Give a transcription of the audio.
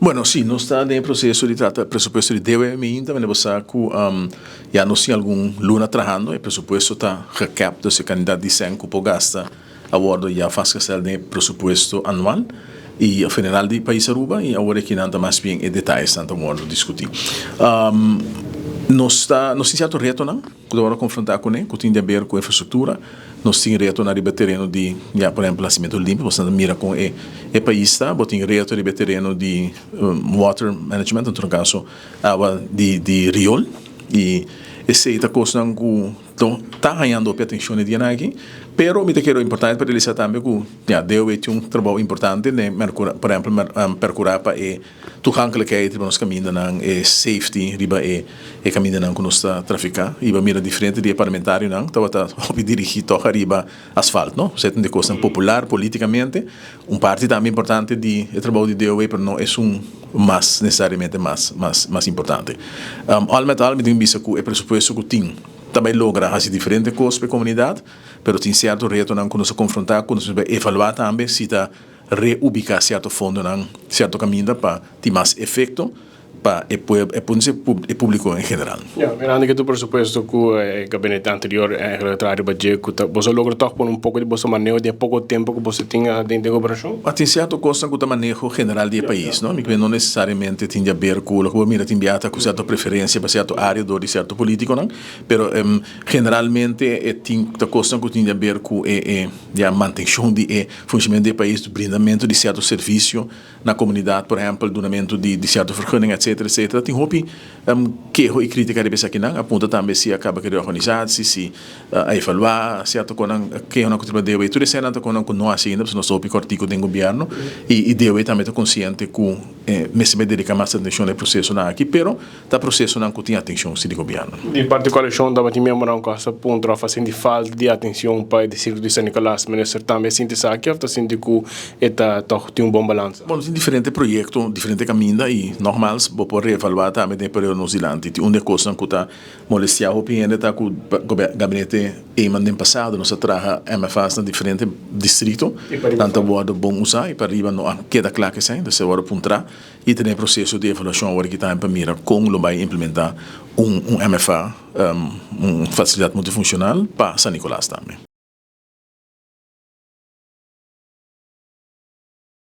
Bueno, si, nos ta den proceso di trata presupuesto di DOW ainda, manera bo sa cu ya nos tin algun luna trahando, e presupuesto ta gecap, dus e cantidad di cen cu por gasta a wordo ya vastgesteld den e presupuesto anual y general di pais Aruba y awor aki nan ta mas bien e detayesnan ta wordo discuti. Nos ta, nos tin cierto retonan cu ta wordo confronta cune cu tin di haber cu infrastructura. Nos tin retonan riba e tereno di, ya, por ehempel, hasimentu limpi, bo ta mira con e e pais ta. Bo tin reto riba e tereno di water management, en todo caso awa di di riool. Y esey ta cosnan cu ta hañando hopi atencion e dianan aki. Pero mi ta kere importante pa realisa tambe cu, ya, DOW tin un trabou importante den mercura, por ehempel, percura pa e toegankelijkheid riba nos camindanan, e safety riba e e camindanan cu nos ta trafica. Y bo a mira diferente di e parlamentarionan tabata hopi dirigi toch ariba asfalt, no? Esey ta un di e cosnan popular politicamente. Un parti tambe importante di e trabou di DOW, pero no esun mas necesariamente mas mas mas importante. Al met al mi tin bisa cu e presupuesto cu tin ta bay logra haci diferente cos pa e comunidad, pero tin cierto retonan cu nos a confronta cu nos mester bay evalua tambe si ta reubica cierto fondonan cierto caminda pa tin mas efecto pa e pueblo, e punto e publico en general. Ya, mirando ke tur presupuesto ku e gabinete anterior eigenlijk a traha riba dje ku ta boso a logra tòg pone un poko di boso maneho den e poko tempo ku boso tin den den gobernashon? A tin sierto kosnan ku ta maneho general di e pais, no? Mi kre no nesesariamente tin di aber ku loke bo mira tin bia ta ku sierto preferensia pa sierto área dor di sierto politikonan, pero generalmente e tin ta kosnan ku tin di aber ku e e ya mantenshon di e funshonamentu di e pais, brindamentu di sierto servisio na komunidat, por ehèmpel dunamentu di di sierto vergunning etsetera etsetera. Tin hopi keho i krítika riba esakinan. A punta tambe si a kaba ku reorganisatie, si a evaluá sierto konan, kehonan ku tin riba DOW. Tur eseinan ta konan ku no hasi ainda pasobra nos ta hopi kòrtiku den gobièrnu i i DOW tambe ta konsiente ku mester bai dediká mas atenshon na e prosesonan aki, pero Ta procesonan cu tin atencion si di gobierno. Di parti coalicion tabatin miembronan cu hasta puntra of a sinti falta di atencion pa e distrito di San Nicolas. Minister tambe a sinti esaki of ta sinti cu e ta toch tin un bon balansa? Bueno, tin diferente proyecto, diferente caminda y nogmaals bo por reevalua tambe den e periodo nos dilanti. Tin un di e cosnan cu ta molestia hopi hende ta cu gabinete Eman den pasado nos a traha MFA's na diferente distrito, nan ta wordo bon usa y pa riba no a keda cla kesey, entonces a wordo puntra. I ta den e proseso di evaluashon awor aki tambe pa mira kon lo bai implementá un un MFA, un fasilidat multifunshonal, pa San Nicolas tambe.